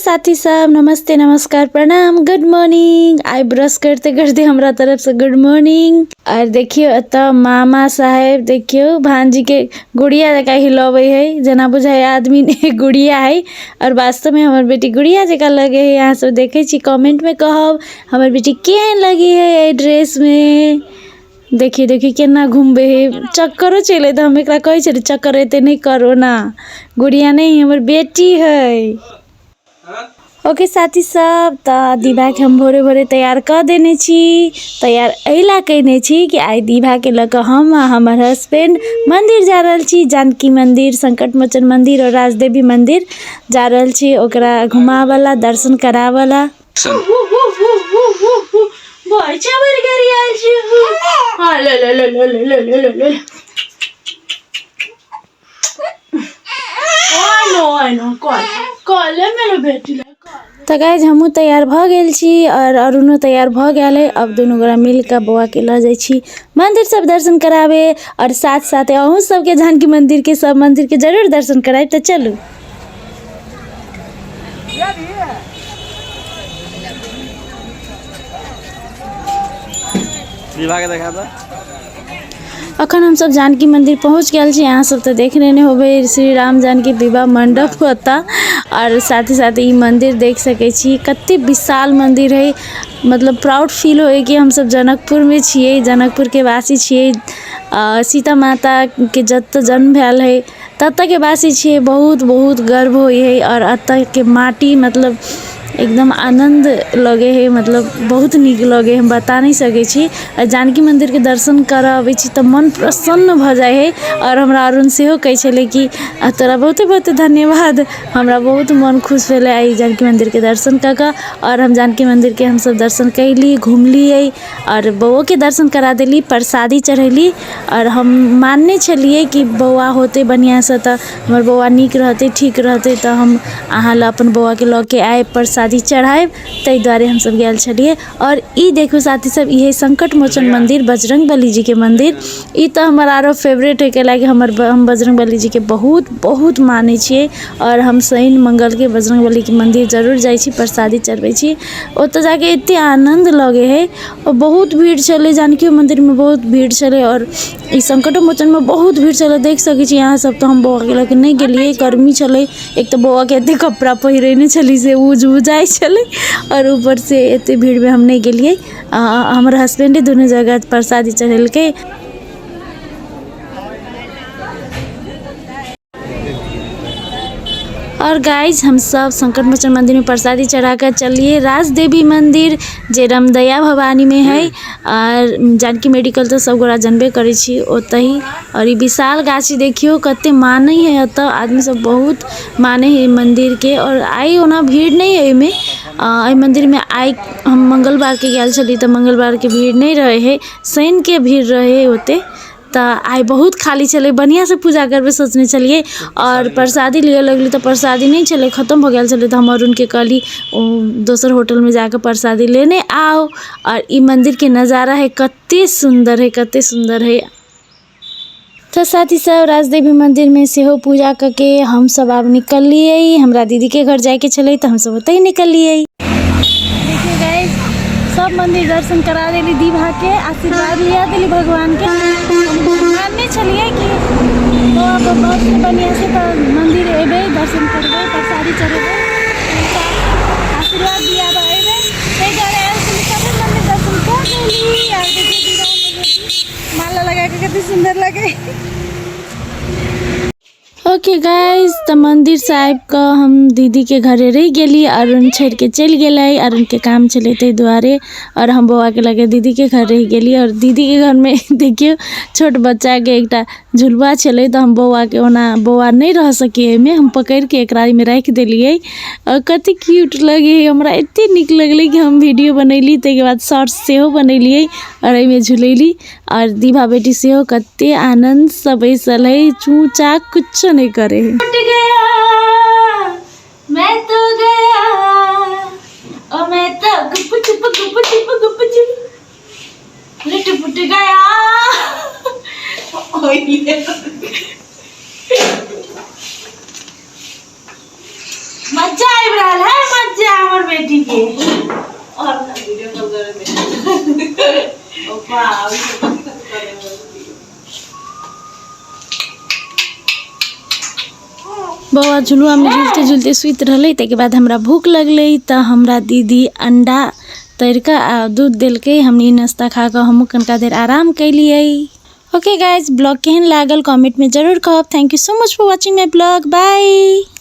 साथी सब, नमस्ते, नमस्कार, प्रणाम, गुड मॉर्निंग। आइ ब्रश करते करते हमरा तरफ से गुड मॉर्निंग। और देखियो एतऽ मामा साहेब देखियो भांजी के गुड़िया जकाँ हिलबै है, जेना बुझाइ आदमी नहि गुड़िया है। और वास्तव में हमर बेटी गुड़िया जकाँ लगे है। अहाँ सब देखै छी, कमेंट में कहब हमर बेटी केहन लगे है एहि ड्रेस में। देखियो देखियो केना घुमबै है, चक्करो चलि एतै। हम एकरा कहै छलियै चक्कर एते नहि करो ना, गुड़िया नहि हमर बेटी है। ओके साथी सब, तऽ दीवाके हम भोरे भोरे तैयार कऽ देने छी। तैयार एहि लए कयने छी कि आइ दीवाके लऽ कऽ हम आ हमर हस्बैंड मन्दिर जा रहल छी। जानकी मन्दिर, संकट मोचन मन्दिर आओर राजदेवी मन्दिर जा रहल छी ओकरा घुमाबऽ ला, दर्शन कराबऽ ला। तऽ गाइज हमहूँ तैयार भऽ गेल छी आओर अरुणो तैयार भऽ गेल है। अब दुनू गोरा मिलके बौआके लऽ जाइ छी मन्दिर सब दर्शन कराबे आओर साथ साथ अहूँ सबके जानकी मन्दिरके सब मन्दिरके जरूर दर्शन करायब। तऽ चलू। विवाह के देखा था। अखन हमसब जानकी मंदिर पहुँच गेल छी। अहाँ सब तऽ देख लेने होबै श्री राम जानकी विवाह मंडप ओतऽ। आओर साथ ही साथ ई मंदिर देख सकै छी, कते विशाल मंदिर है। मतलब प्राउड फील होइए कि हमसब जनकपुरमे छियै, जनकपुरके वासी छियै। सीता माताके जतऽ जन्म भेल है ततऽके वासी छियै। बहुत बहुत गर्व होइ है। आओर एतऽके माटी मतलब एकदम आनन्द लगै है, मतलब बहुत नीक लगै है, हम बता नहि सकै छी। आओर जानकी मन्दिरके दर्शन करऽ अबै छी तऽ मन प्रसन्न भऽ जाइ है। आओर हमरा अरुण सेहो कहै छलै कि तोरा बहुते बहुते धन्यवाद, हमरा बहुत मन खुश भेलै आइ जानकी मन्दिरके दर्शन कऽ कऽ। आओर हम जानकी मन्दिरके हमसब दर्शन कयली, घुमलियै आओर बौओके दर्शन करा देली, प्रसादी चढ़ेली। आओर हम मानने छलियै कि बौआ होतै बढ़िआँसँ तऽ हमर बौआ नीक रहतै, ठीक रहतै, तऽ हम अहाँ लए अपन बौआके लऽ के आयब, प्रसादी चढ़ायब। ताहि दुआरे हमसब गेल छलियै। आओर ई देखू साथी सब, ई हइ संकट मोचन मन्दिर, बजरंग बली जीके मन्दिर। ई तऽ हमर आरो फेवरेट हइ, कैलाकि हमर हम बजरंग बली जीके बहुत बहुत मानै छियै। आओर हम शनि मङ्गलके बजरंग बलीके मन्दिर जरूर जाइ छी, प्रसादी चढ़बै छी। ओतऽ जाके एते आनन्द लगै हइ। आओर बहुत भीड़ छलै जानकी मन्दिरमे, बहुत भीड़ छलै। आओर ई संकटो मोचनमे बहुत भीड़ छलै, देख सकै छी अहाँ सब। तऽ हम बौआके लऽ कऽ नहि गेलियै, गर्मी छलै। एक तऽ बौआके एते कपड़ा पहिरेने छली से उज उजाइ छलै, आओर ऊपरसँ एते भीड़मे हम नहि गेलियै। हमर हसबैंडे दुनू जगह प्रसादी चढ़ेलकै। और गाइज हम सब संकट मोचन मंदिर में प्रसादी चढ़ा कर चलिए राजदेवी मंदिर जे रामदया भवानी में है। और जानकी मेडिकल तो सब गोरा जानबे करै छी ओतही। और ई विशाल गाछी देखियो कते मानै है, एतऽ आदमी सब बहुत मानै है मंदिर के। और आइ ओना भीड़ नहीं है एहिमे, एहि मंदिर में आइ हम मंगलवार के गेल छली तऽ मंगलवार के भीड़ नहीं रहे है, शनि के भीड़ रहे है ओते। तऽ आइ बहुत खाली छलै, बढ़िआँसँ पूजा करबै सोचने छलियै। आओर प्रसादी लिअ लगली तऽ प्रसादी नहि छलै, खतम भऽ गेल छलै। तऽ हम अरुणके कहली ओ दोसर होटलमे जाकऽ प्रसादी लेने आउ। आओर ई मन्दिरके नजारा है कते सुन्दर है, कते सुन्दर है। तऽ साथी सब राजदेवी मन्दिरमे सेहो पूजा कऽ के हमसब आब निकललियै। हमरा दीदीके घर जाइके छलै तऽ हमसब ओतहि निकललियै। देखिए गाइस, सब मंदिर दर्शन करा देली, दीभा के आशीर्वाद लिया देली भगवान के। मानने छलिए कि बौआ बहुत बढ़िया से तऽ मंदिर एबै, दर्शन करबै, प्रसादी चढ़ेबै, आशीर्वाद दियाबऽ एबै, ताहि दुआरे आयल छली। सभी मंदिर दर्शन कऽ देली। आर देखिए दीभा माला लगा के कते सुंदर लगे। ओके गाइज, तऽ मन्दिर से आबि कऽ हम दीदीके घरे रहि गेली। अरुण छोड़िके चलि गेलै, अरुणके काम छलै ताहि दुआरे। आओर हम बौआके लऽ कऽ दीदीके घर रहि गेली। आओर दीदीके घरमे देखियौ छोट बच्चाके एकटा झुलुआ छलै, तऽ हम बौआके ओना बौआ नहि रहि सकैए एहिमे, हम पकड़िके एकरा एहिमे राखि देलियै। आओर कते क्यूट लगै हइ, हमरा एतेक नीक लगलै कि हम वीडियो बनैली, ताहिके बाद शॉर्ट्स सेहो बनेलियै आओर एहिमे झुलेली। और दीभा बेटी सेहो कते आनंद से बैसल है, चू चा कुछो नहीं करे है। टूट गया मैं तो गया, ओ मैं तो गुप चुप गुप चुप गुप चुप लुट पुट गया। मजा आबि रहल है, बेटी के। वीडियो कॉल करे दे। ओपा अभी तो कथी कथी करे। बौआ झुलुआमे झुलते झुलते सुति रहलै। ताहिके बाद हमरा भूख लगलै तऽ हमरा दीदी अंडा तरि कऽ आ दूध देलकै। हमनी नाश्ता खा कऽ हमहूँ कनिका देर आराम केलियै। ओके गाइज, ब्लॉग केहन लागल कमेंटमे जरूर कहब। Thank you so much for watching my blog. Bye.